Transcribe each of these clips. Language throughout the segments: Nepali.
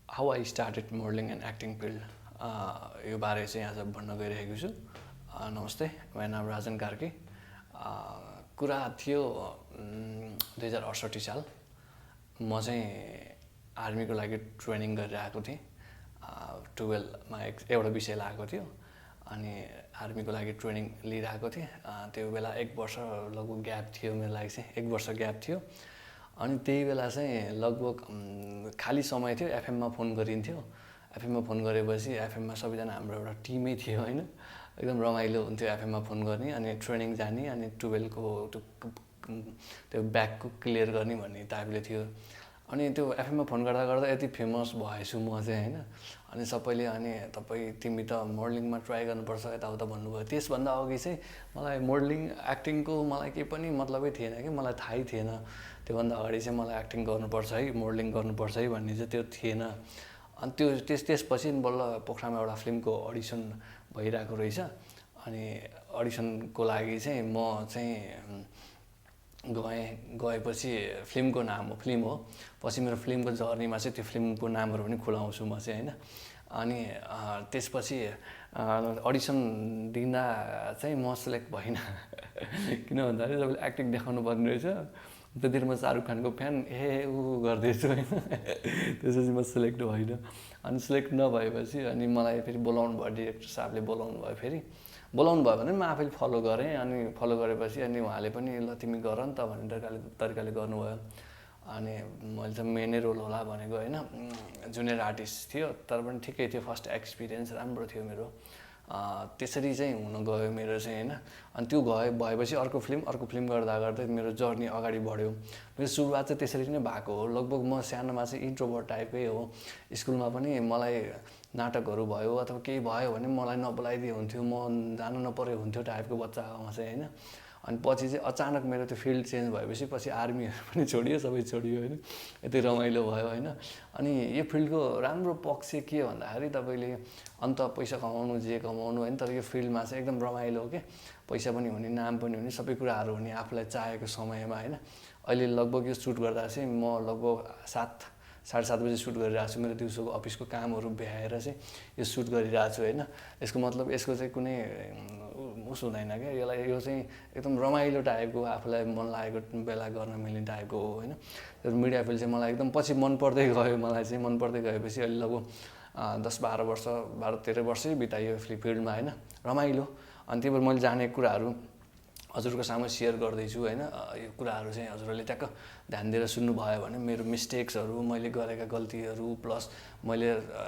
How I started modelling and acting field यो बारे चाहिँ आज भन्न गइरहेको छु। नमस्ते, मेरो नाम राजन कार्की। कुरा थियो 2068 साल। म चाहिँ आर्मीको लागि ट्रेनिङ गरेर आएको थिएँ। 12मा एउटा विषय लागेको थियो अनि आर्मीको लागि ट्रेनिङ लिइरहेको थिएँ। त्यो बेला 1 वर्ष लगभग ग्याप थियो, मेरो लागि चाहिँ 1 वर्ष ग्याप थियो। अनि त्यही बेला चाहिँ लगभग खाली समय थियो, एफएममा फोन गरिन्थ्यो। एफएममा फोन गरेपछि एफएममा सबैजना हाम्रो एउटा टिमै थियो होइन, एकदम रमाइलो हुन्थ्यो एफएममा फोन गर्ने अनि ट्रेनिङ जाने अनि 12को त्यो ब्याकको क्लियर गर्ने भन्ने टाइपले थियो। अनि त्यो एफएममा फोन गर्दा गर्दा यति फेमस भएछु म चाहिँ होइन। अनि सबैले अनि तिमी त मोडलिङमा ट्राई गर्नुपर्छ यताउता भन्नुभयो। त्यसभन्दा अघि चाहिँ मलाई मोडलिङ एक्टिङको मलाई केही पनि मतलबै थिएन कि, मलाई थाहै थिएन। त्योभन्दा अगाडि चाहिँ मलाई एक्टिङ गर्नुपर्छ है, मोडलिङ गर्नुपर्छ है भन्ने चाहिँ त्यो थिएन। अनि त्यसपछि बल्ल पोखरामा एउटा फिल्मको अडिसन भइरहेको रहेछ। अनि अडिसनको लागि चाहिँ म चाहिँ गएपछि फिल्मको नाम हो, फिल्म हो। पछि मेरो फिल्मको जर्नीमा चाहिँ त्यो फिल्मको नामहरू पनि खुलाउँछु म चाहिँ होइन। अनि त्यसपछि अडिसन दिँदा चाहिँ म सिलेक्ट भइनँ। किन भन्दाखेरि तपाईँले एक्टिङ देखाउनु पर्ने रहेछ। त्यतिखेर म शाहरुख खानको फ्यान गर्दैछु होइन। त्यसपछि म सिलेक्ट भइनँ। अनि सिलेक्ट नभएपछि अनि मलाई फेरि बोलाउनु भयो, डिरेक्टर साहबले बोलाउनु भयो। फेरि बोलाउनु भयो भने म आफैले फलो गरेँ। अनि फलो गरेपछि अनि उहाँले पनि ल तिमी गर नि त भन्ने तरिकाले गर्नुभयो। अनि मैले त मेनै रोल होला भनेको होइन, जुनियर आर्टिस्ट थियो तर पनि ठिकै थियो। फर्स्ट एक्सपिरियन्स राम्रो थियो मेरो। त्यसरी चाहिँ हुन गयो मेरो चाहिँ होइन। अनि त्यो भएपछि अर्को फिल्म गर्दा गर्दै मेरो जर्नी अगाडि बढ्यो। मेरो सुरुवात चाहिँ त्यसरी नै भएको हो। लगभग म सानोमा चाहिँ इन्ट्रोभर्ट टाइपकै हो। स्कुलमा पनि मलाई नाटकहरू भयो अथवा केही भयो भने मलाई नबोलाइदिए हुन्थ्यो, म जानु नपरे हुन्थ्यो टाइपको बच्चा म चाहिँ होइन। अनि पछि चाहिँ अचानक मेरो त्यो फिल्ड चेन्ज भएपछि पछि आर्मीहरू पनि छोडियो, सबै छोडियो होइन। यति रमाइलो भयो होइन। अनि यो फिल्डको राम्रो पक्ष के भन्दाखेरि तपाईँले अन्त पैसा कमाउनु जे कमाउनु होइन, तर यो फिल्डमा चाहिँ एकदम रमाइलो हो क्या। पैसा पनि हुने, नाम पनि हुने, सबै कुराहरू हुने आफूलाई चाहेको समयमा होइन। अहिले लगभग यो सुट गर्दा चाहिँ म लगभग 7:30 बजी सुट गरिरहेको छु। मेरो दिउँसोको अफिसको कामहरू भ्याएर चाहिँ यो सुट गरिरहेको छु होइन। यसको मतलब यसको चाहिँ कुनै उस हुँदैन क्या। यो चाहिँ एकदम रमाइलो टाइपको, आफूलाई मन लागेको बेला गर्न मिल्ने टाइपको हो होइन। त्यो मिडिया फिल्ड चाहिँ मलाई एकदम पछि मन पर्दै गयो। मलाई चाहिँ मन पर्दै गएपछि अहिले लगभग 10-12 वर्ष 12-13 वर्षै बितायो फिल्डमा होइन। रमाइलो। अनि त्यही भएर मैले जानेको कुराहरू हजुरको सामु सेयर गर्दैछु होइन। यो कुराहरू चाहिँ हजुरहरूले ट्याक्क ध्यान दिएर सुन्नुभयो भने मेरो मिस्टेक्सहरू, मैले गरेका गल्तीहरू प्लस मैले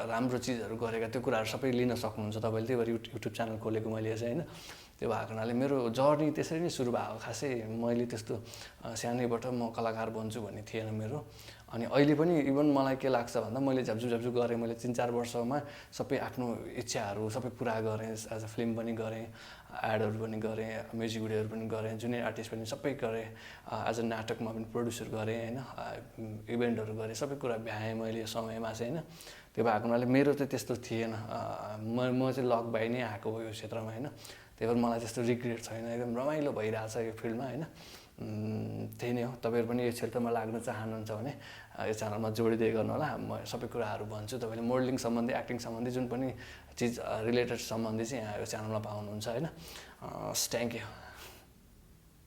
राम्रो चिजहरू गरेका त्यो कुराहरू सबै लिन सक्नुहुन्छ तपाईँले। त्यही भएर युट्युब च्यानल खोलेको मैले चाहिँ होइन। त्यो भएको हुनाले मेरो जर्नी त्यसरी नै सुरु भएको। खासै मैले त्यस्तो सानैबाट म कलाकार बन्छु भन्ने थिएन मेरो। अनि अहिले पनि इभन मलाई के लाग्छ भन्दा मैले झ्याप्झु गरेँ। मैले 3-4 वर्षमा सबै आफ्नो इच्छाहरू सबै पुरा गरेँ। एज अ फिल्म पनि गरेँ, एडहरू पनि गरेँ, म्युजिक भिडियोहरू पनि गरेँ, जुनियर आर्टिस्ट पनि सबै गरेँ। एज अ नाटकमा पनि प्रड्युसर गरेँ होइन, इभेन्टहरू गरेँ, सबै कुरा भ्याएँ मैले यो समयमा चाहिँ होइन। त्यो भएको हुनाले मेरो चाहिँ त्यस्तो थिएन। म चाहिँ लक भइ नै आएको हो यो क्षेत्रमा होइन। त्यही भएर मलाई त्यस्तो रिग्रेट छैन। एकदम रमाइलो भइरहेछ यो फिल्डमा होइन। त्यही नै हो। तपाईँहरू पनि यो क्षेत्रमा लाग्न चाहनुहुन्छ भने यो च्यानलमा जोडिँदै गर्नु होला। म सबै कुराहरू भन्छु। तपाईँले मोडलिङ सम्बन्धी, एक्टिङ सम्बन्धी जुन पनि चिज रिलेटेड सम्बन्धी चाहिँ यहाँ यो च्यानलमा पाउनुहुन्छ होइन। Thank you.